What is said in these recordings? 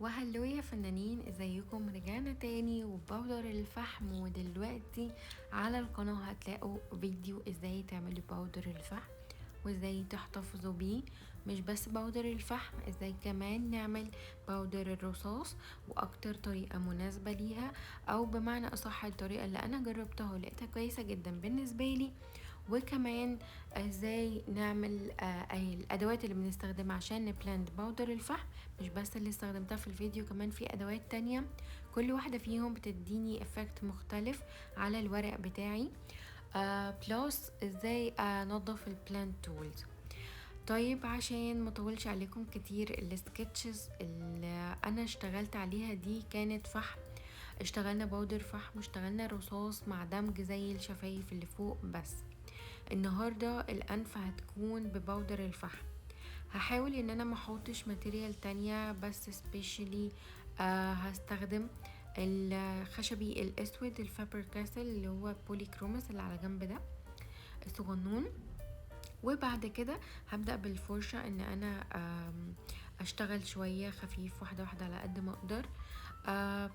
و hello يا فنانين، ازيكم؟ رجعنا تاني و powder الفحم. ودلوقتي على القناة هتلاقوا فيديو ازاي تعملوا powder الفحم وازاي تحتفظوا بيه. مش بس powder الفحم، ازاي كمان نعمل powder الرصاص واكتر طريقة مناسبة ليها، او بمعنى اصح الطريقة اللي انا جربتها ولقيتها كويسة جدا بالنسبة لي. وكمان ازاي نعمل الادوات اللي بنستخدمها عشان ن blend powder الفحم. مش بس اللي استخدمتها في الفيديو، كمان في ادوات تانية كل واحدة فيهم بتديني effect مختلف على الورق بتاعي. plus ازاي انضف ال blend tools. طيب عشان ما اطولش عليكم كتير، ال sketches اللي انا اشتغلت عليها دي كانت فحم، اشتغلنا powder فحم واشتغلنا رصاص مع دمج زي الشفايف اللي فوق. بس النهاردة الأنف هتكون ب powder الفحم. هحاول ان انا ما احطش material تانية، بس specially هستخدم الخشبي الاسود ال Faber-Castell اللي هو Polychromos اللي على جنب ده الصغنون. وبعد كده هبدأ بالفرشة ان انا اشتغل شوية خفيف، واحدة واحدة على قد ما اقدر.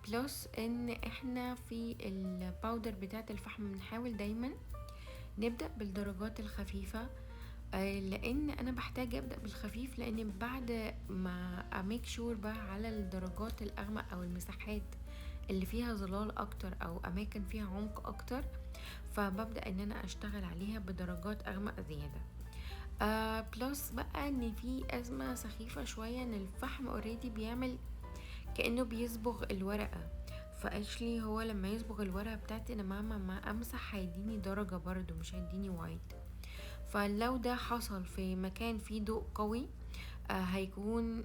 plus ان احنا في ال powder بتاعة الفحم بنحاول دايما نبدأ بالدرجات الخفيفة، لان انا بحتاج ابدأ بالخفيف، لان بعد ما ا make sure بقى على الدرجات الاغمق او المساحات اللي فيها ظلال اكتر او اماكن فيها عمق اكتر، فببدأ ان انا اشتغل عليها بدرجات اغمق زيادة. Plus بقى ان في ازمة سخيفة شوية، ان الفحم already بيعمل كأنه بيصبغ الورقة، ف actually هو لما يصبغ الورقة بتاعتي انا مهما ما امسح هيديني درجة برضو، مش هيديني white. فلو ده حصل في مكان فيه ضوء قوي، هيكون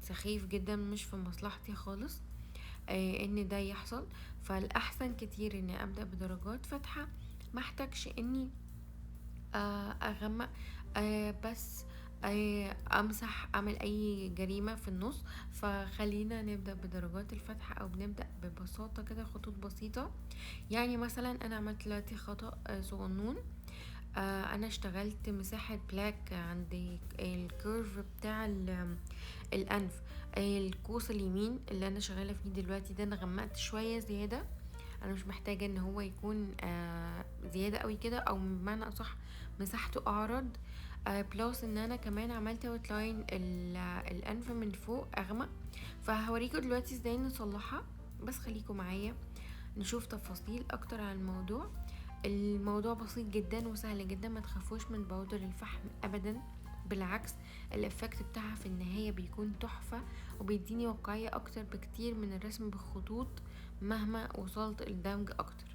سخيف جدا، مش في مصلحتي خالص، ان ده يحصل. فالاحسن كتير اني ابدأ بدرجات فاتحة، ما احتاجش اني اغمق، بس امسح اعمل اي جريمة في النص. فخلينا نبدأ بدرجات الفاتحة، او بنبدأ ببساطة كده خطوط بسيطة. مثلا انا عملت دلوقتي خطأ صغنون، انا اشتغلت مساحة black عند ال curve بتاع الانف، القوس اليمين اللي انا شغالة فيه دلوقتي ده انا غمقت شوية زيادة. انا مش محتاجة ان هو يكون زيادة قوي كده، او بمعنى اصح مساحته اعرض. Plus ان انا كمان عملت outline الانف من فوق اغمق. فهوريكم دلوقتي ازاي نصلحها، بس خليكم معايا نشوف تفاصيل اكتر عن الموضوع. الموضوع بسيط جدا وسهل جدا، ما تخافوش من powder الفحم ابدا، بالعكس ال effect بتاعها في النهاية بيكون تحفة، وبيديني واقعية اكتر بكتير من الرسم بالخطوط مهما وصلت الدمج اكتر.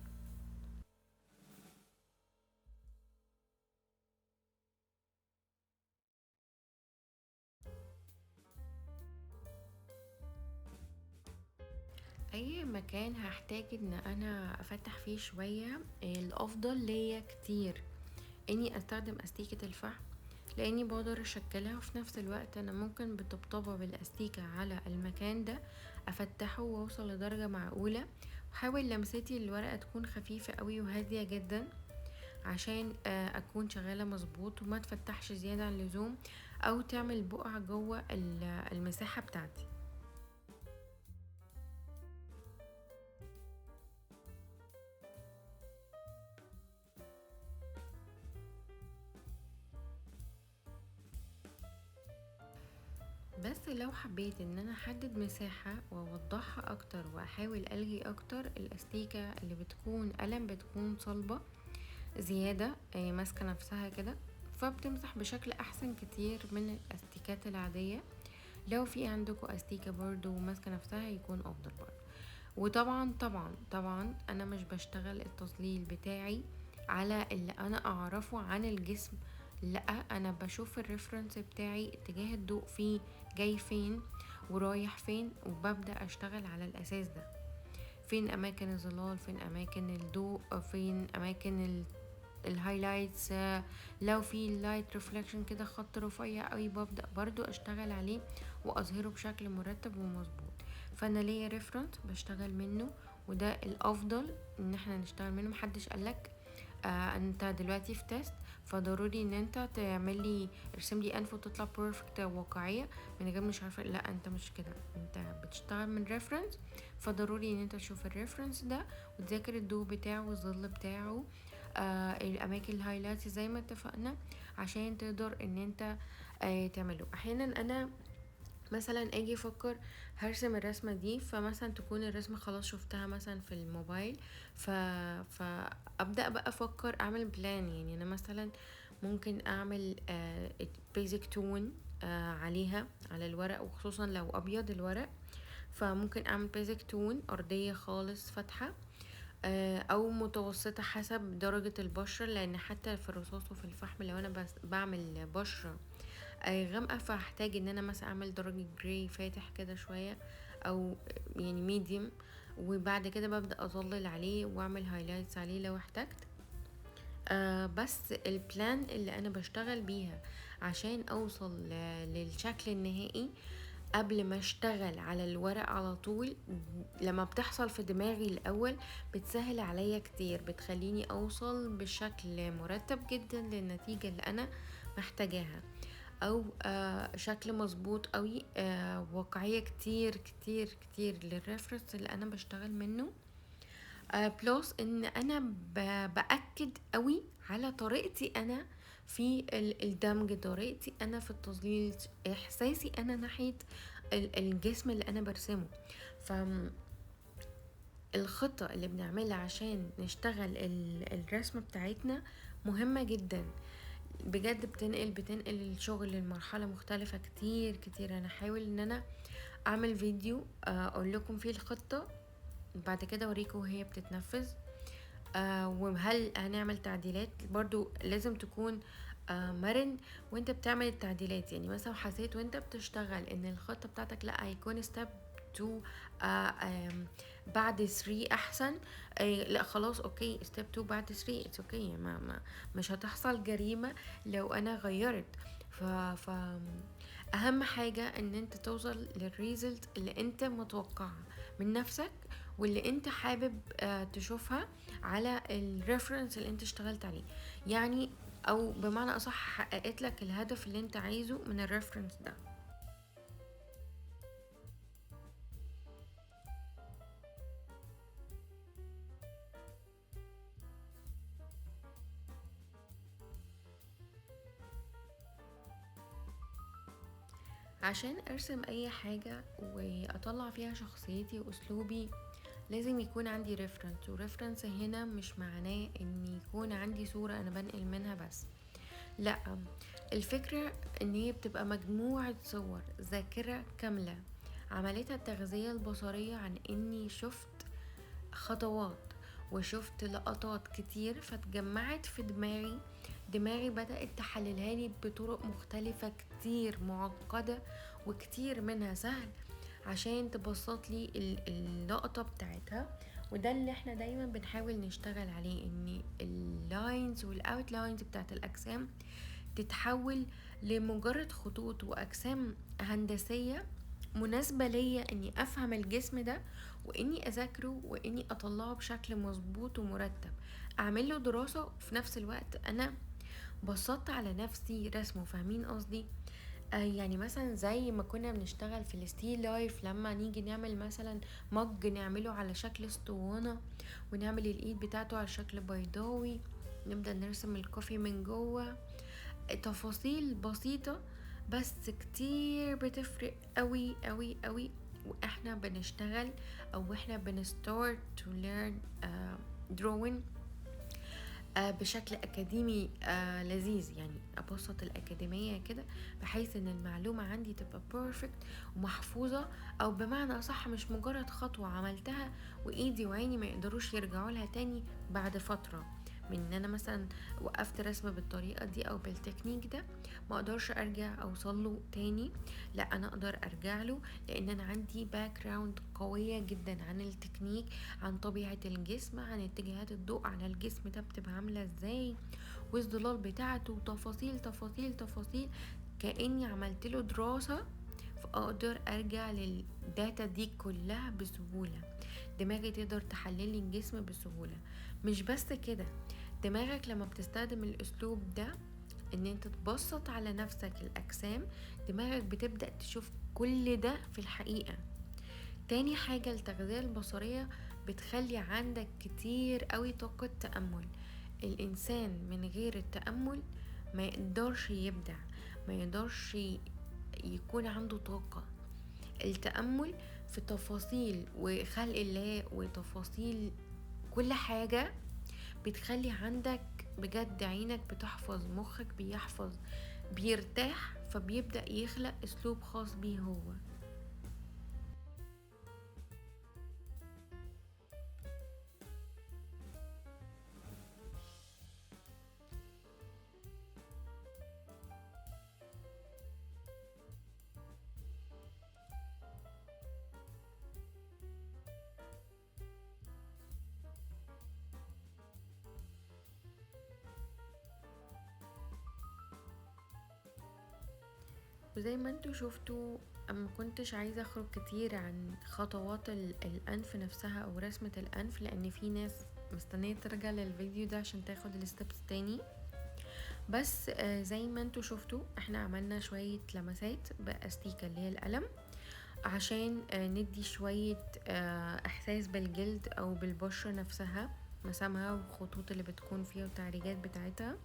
اي مكان هحتاج ان انا افتح فيه شوية، الافضل ليا كتير اني استخدم استيكة الفحم، لاني بقدر اشكلها، وفي نفس الوقت انا ممكن بطبطبة بالاستيكة على المكان ده افتحه واوصل لدرجة معقولة. وحاول لمستي للورقة تكون خفيفة قوي وهادية جدا عشان اكون شغالة مظبوط وما تفتحش زيادة عن اللزوم او تعمل بقع جوه المساحة بتاعتي. بس لو حبيت ان انا احدد مساحة واوضحها اكتر واحاول الغي اكتر، الاستيكة اللي بتكون قلم بتكون صلبة زيادة، ماسكة نفسها كده، فبتمسح بشكل احسن كتير من الاستيكات العادية. لو في عندكم استيكة برضو ماسكة نفسها يكون افضل برضو. وطبعا طبعا طبعا انا مش بشتغل التظليل بتاعي على اللي انا اعرفه عن الجسم، لا انا بشوف ال reference بتاعي اتجاه الضوء فيه جاي فين ورايح فين، وببدأ اشتغل على الاساس ده، فين اماكن الظلال، فين اماكن الضوء، فين اماكن ال highlights. لو في light reflection كده خط رفيع قوي ببدأ برضو اشتغل عليه واظهره بشكل مرتب ومظبوط. فانا ليا reference بشتغل منه، وده الافضل ان احنا نشتغل منه. محدش قالك انت دلوقتي في test فضروري ان انت تعمل لي ارسم لي انف وتطلع perfect واقعية من غير مش عارفه. لا انت مش كده، انت بتشتغل من reference، فضروري ان انت تشوف ال reference ده وتذاكر الضوء بتاعه والظل بتاعه، الاماكن ال highlights زي ما اتفقنا، عشان تقدر ان انت تعمله. احيانا انا مثلا اجي افكر هرسم الرسمة دي، فمثلا تكون الرسمة خلاص شفتها مثلا في الموبايل، فابدا بقى افكر اعمل plan. يعني انا مثلا ممكن اعمل basic tone عليها على الورق، وخصوصا لو ابيض الورق، فممكن اعمل basic tone ارضية خالص فاتحة او متوسطه حسب درجه البشرة، لان حتى في الرصاص وفي الفحم لو انا بس بعمل بشره غامقه فهحتاج ان انا مثلا اعمل درجه gray فاتح كده شوية، او يعني medium، وبعد كده ببدا اظلل عليه واعمل highlights عليه لو احتجت. بس ال plan اللي انا بشتغل بيها عشان اوصل للشكل النهائي قبل ما اشتغل على الورق على طول، لما بتحصل في دماغي الاول بتسهل عليا كتير، بتخليني اوصل بشكل مرتب جدا للنتيجة اللي انا محتاجاها، او شكل مظبوط قوي، واقعية كتير كتير كتير لل reference اللي انا بشتغل منه. plus ان انا باكد قوي على طريقتي انا في الدمج، طريقتي انا في التظليل، احساسي انا ناحية الجسم اللي انا برسمه. ف الخطة اللي بنعملها عشان نشتغل الرسمة بتاعتنا مهمة جدا بجد، بتنقل الشغل لمرحلة مختلفة كتير كتير. انا حاول ان انا اعمل فيديو اقول لكم فيه الخطة، بعد كده اوريكم وهي بتتنفذ، وهل هنعمل تعديلات. برضو لازم تكون مرن وانت بتعمل التعديلات. يعني مثلا حسيت وانت بتشتغل ان الخطة بتاعتك لا هيكون step 2 بعد 3 احسن، لا خلاص okay step 2 بعد 3 it's okay، ما مش هتحصل جريمة لو انا غيرت. ف اهم حاجة ان انت توصل لل result اللي انت متوقعها من نفسك، واللي انت حابب تشوفها على ال reference اللي انت اشتغلت عليه، يعني او بمعنى اصح حققت لك الهدف اللي انت عايزه من ال reference ده. عشان ارسم اي حاجة واطلع فيها شخصيتي واسلوبي لازم يكون عندي reference، و reference هنا مش معناه ان يكون عندي صورة انا بنقل منها بس، لا، الفكرة ان هي بتبقى مجموعة صور، ذاكرة كاملة عملتها التغذية البصرية عن اني شفت خطوات وشفت لقطات كتير فتجمعت في دماغي، دماغي بدأت تحللها لي بطرق مختلفة كتير معقدة وكتير منها سهل عشان تبسط لي اللقطة بتاعتها. وده اللي احنا دايما بنحاول نشتغل عليه، ان ال lines وال outlines بتاعت الاجسام تتحول لمجرد خطوط واجسام هندسية مناسبة ليا اني افهم الجسم ده واني اذاكره واني اطلعه بشكل مظبوط ومرتب، اعمل له دراسة وفي نفس الوقت انا بسطت على نفسي رسمه. فاهمين قصدي؟ يعني مثلا زي ما كنا بنشتغل في ال still life، لما نيجي نعمل مثلا mug نعمله على شكل اسطوانة ونعمل الايد بتاعته على شكل بيضاوي، نبدأ نرسم ال coffee من جوه، تفاصيل بسيطة بس كتير بتفرق قوي قوي قوي واحنا بنشتغل او احنا بن start to learn drawing بشكل اكاديمي لذيذ. يعني ابسط الاكاديمية كده بحيث ان المعلومة عندي تبقى perfect ومحفوظه، او بمعنى اصح مش مجرد خطوة عملتها وايدي وعيني ما يقدروش يرجعوا لها تاني بعد فترة من ان انا مثلا وقفت رسمه بالطريقة دي او بالتكنيك ده، ما اقدرش ارجع اوصل له تاني. لا، انا اقدر ارجع له لان انا عندي background قوية جدا عن التكنيك، عن طبيعة الجسم، عن اتجاهات الضوء على الجسم ده بتبقى عامله ازاي، والظلال بتاعته، وتفاصيل تفاصيل تفاصيل، كاني عملت له دراسة، فاقدر ارجع لل data دي كلها بسهولة. دماغي تقدر تحلل لي الجسم بسهولة. مش بس كده، دماغك لما بتستخدم الاسلوب ده ان انت تبسط على نفسك الاجسام، دماغك بتبدأ تشوف كل ده في الحقيقة. تاني حاجة، التغذية البصرية بتخلي عندك كتير قوي طاقة تأمل. الانسان من غير التأمل ما يقدرش يبدع، ما يقدرش يكون عنده طاقة. التأمل في تفاصيل وخلق الله وتفاصيل كل حاجة بتخلي عندك بجد عينك بتحفظ، مخك بيحفظ، بيرتاح، فبيبدأ يخلق اسلوب خاص بيه هو. وزي ما انتوا شفتوا اما كنتش عايزة اخرج كتير عن خطوات الانف نفسها او رسمة الانف، لان في ناس مستنية ترجع للفيديو ده عشان تاخد ال steps تاني. بس زي ما انتوا شفتوا احنا عملنا شوية لمسات باستيكة اللي هي القلم عشان ندي شوية احساس بالجلد او بالبشرة نفسها، مسامها والخطوط اللي بتكون فيها والتعريجات بتاعتها،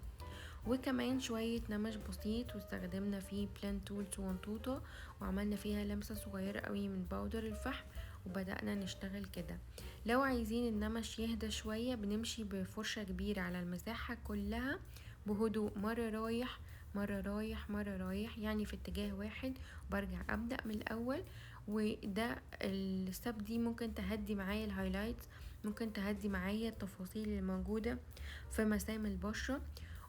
وكمان شوية نمش بسيط، واستخدمنا فيه blend tool صغنطوطة وعملنا فيها لمسة صغيرة قوي من powder الفحم وبدأنا نشتغل كده. لو عايزين النمش يهدى شوية بنمشي بفرشة كبيرة على المساحة كلها بهدوء، مرة رايح مرة رايح مرة رايح، يعني في اتجاه واحد، وبرجع أبدأ من الأول. وده ال step دي ممكن تهدي معايا ال highlights، ممكن تهدي معايا التفاصيل اللي موجودة في مسام البشرة.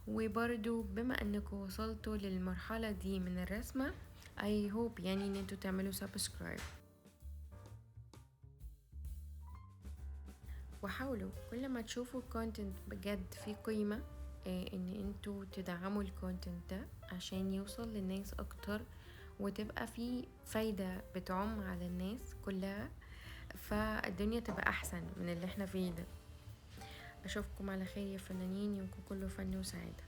وبرضو بما انكم وصلتوا للمرحلة دي من الرسمة I hope يعني ان انتوا تعملوا subscribe، وحاولوا كل ما تشوفوا content بجد فيه قيمة ان انتوا تدعموا ال content ده عشان يوصل للناس اكتر وتبقى فيه فايدة بتعم على الناس كلها، فالدنيا تبقى احسن من اللي احنا فيه ده. اشوفكم على خير يا فنانين، يومكم كله فن وسعادة.